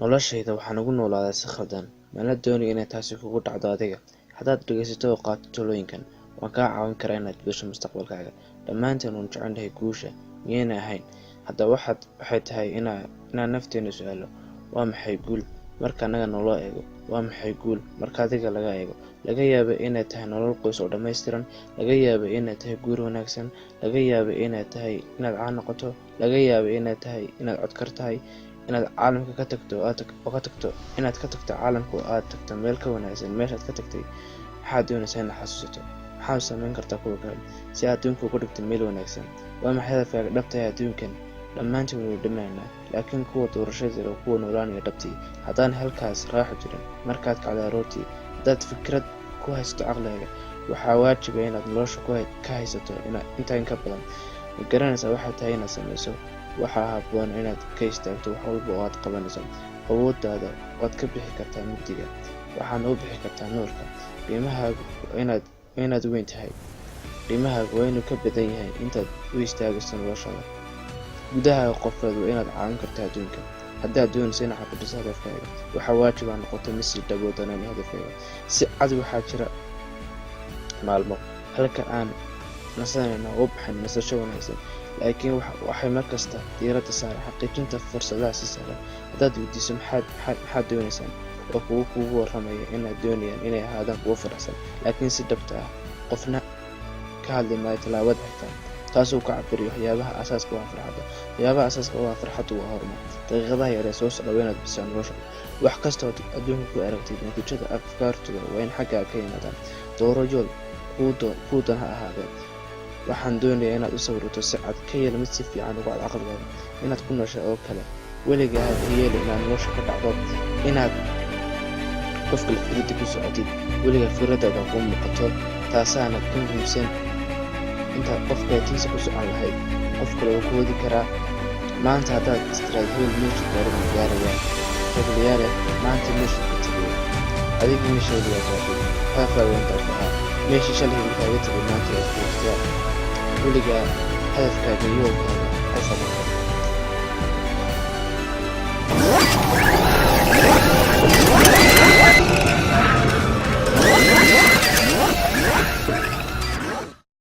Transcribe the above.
Noloshayda waxaan ugu noolaaday si khaldan, mana doonayo inay taasi kugu dhacdo adiga. Haddaad dhegaysato oo qaadato talooyinkan, waan kaa caawin karaa inaad beddesho mustaqbalkaaga. Dhammaanteen waanu jecelnahay guusha, miyaynay ahayn? Haddaba waxay tahay inaan nafteena su'aalo: Waa maxay guul marka annaga naloo eego? Waa maxay guul marka adiga lagaa eego? Laga yaabee inay tahay nolol qoys oo dhammaystiran, laga yaabee inay tahay guur wanaagsan, laga yaabee inay tahay inaad caan noqoto, laga yaabee inay tahay inaad codkar tahay, inaad caalamka ka tagto oo ka tagto inaad ka tagto caalamka oo aad tagto meel ka wanaagsan meeshaad ka tagtay. Maxaad doonaysaa inaad xasuusato? Maxaad samayn kartaa kuwa kale si aad adduunka uga dhigto meel wanaagsan? Waa maxay hadafkaaga dhabta ah ee adduunkan? Dhammaantiin waynu dhimanaynaa, laakiin kuwa doorashada leh waa kuwa noolaanaya dhabtii. Haddaan halkaas raaxo jirin markaad kacdo aroortii, haddaad fikrad ku haysato caqligaaga, waxaa waajib ah inaad nolosha ka haysato intaa in ka badan. Ma garanaysaa waxay tahay inaad samayso? Waxaa habboon inaad ka istaagto wax walba oo aad qabanayso. Awooddaada waad ka bixi kartaa mugdiga, waxaadna u bixi kartaa nuurka. Qiimahaagu waa inaad weyn tahay. Qiimahaagu waa inuu ka badan yahay intaad u istaagayso noloshaada. Gudahaaga qofeed waa inaad caawin kartaa adduunka. Haddaad doonayso inaad xaqiijiso hadafkaaga, waxaa waajib ah noqoto mid si dhab ah u daneynaya hadafkaaga. Si cad, waxaa jira maalmo halka aan nasanayno oo u baxayno nasasho wanaagsan, laakiin waxay markasta diiradda saaraan xaqiijinta fursadaha si sahlan. Haddaad weydiiso maxaad doonaysaan, waa kuwo kuugu warramaya inay doonayaan inay ahaadaan kuwo faraxsan, laakiin si dhabta ah qofna ka hadli maayo tallaabada xigta, taasoo ku cabirayo waxyaabaha aasaaska u ah farxadda. Waxyaabaha aasaaska u ah farxaddu waa horumar. Daqiiqadaha yar ee soo socda waa inaad bixisaa noloshaada. Wax kasta oo adduunka ku aragtid, natiijada afkaartooda waa in xaggaaga ka yimaadaan. Dooro yool kuu dan ha ahaadee. Waxaan doonayaa inaad u sawirato si cad, ka yeel mid si fiican ugu cad caqligaaga, inaad ku nooshahay oo kale. Weligaa ha yeelin inaad nolosha ka dhacdo inaad qof kale fikradda ku socotid. Weligaa fikradaada kuu muuqato, taasaana ka muhiimsan intaad qof kale tiisa ku socon lahayd. Qof kale wuu ku wadi karaa. Maanta haddaad istiraad, "Hebel meeshuu gaaray baan gaarayaa," hebelyaale maanta meeshuu ka tegay, adigii meesha weligaa gaadhay. Hadafkaaga waa intaas ahaa. Meeshii shalay hebel kaaga tegay maanta waad joogtaa. Weligaa hadafkaaga, yoolkaaga qof.